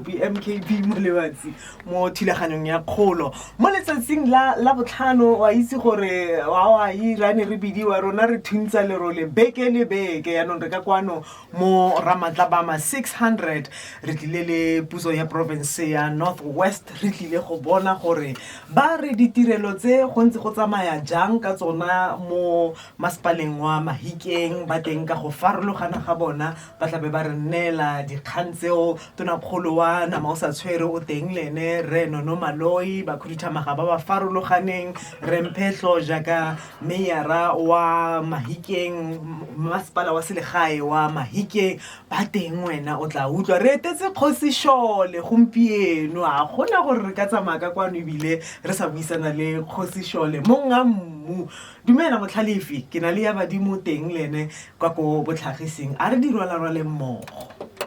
Mokopi MKB Molebatsi mo thulaganyong ya kgolo mo letsatsing la la botlhano. Wa itse gore wa wa irane re bidiwa rona re thuntsa lerole beke le beke. Yaanong re ka kwano mo Ramatlabama 600, re tlile le puso ya province ya North West. Re tlile go bona gore ba re ditirelo tse go ntse go tsamaya jang ka tsona mo masepaleng wa Mahikeng. Ba teng ka go farologana ga bona, ba tlabe ba re neela dikgang tseo. Tonakgolo wa nama o sa tshwere o teng le ene re Nono Maloi, bakhuduthamaga ba ba farologaneng, re Mphetlho jaaka meyara wa Mahikeng, masepala wa selegae wa Mahikeng ba teng. Wena o tla utlwa re etetse Kgosi Shole gompieno. A gona gore re ka tsamaya ka kwano ebile re sa buisana le Kgosi Shole, monga mmu. Dumela motlhalefi, ke na le ya badimo teng le ene kwa ko botlhagising, a re di rwalarwale mmogo.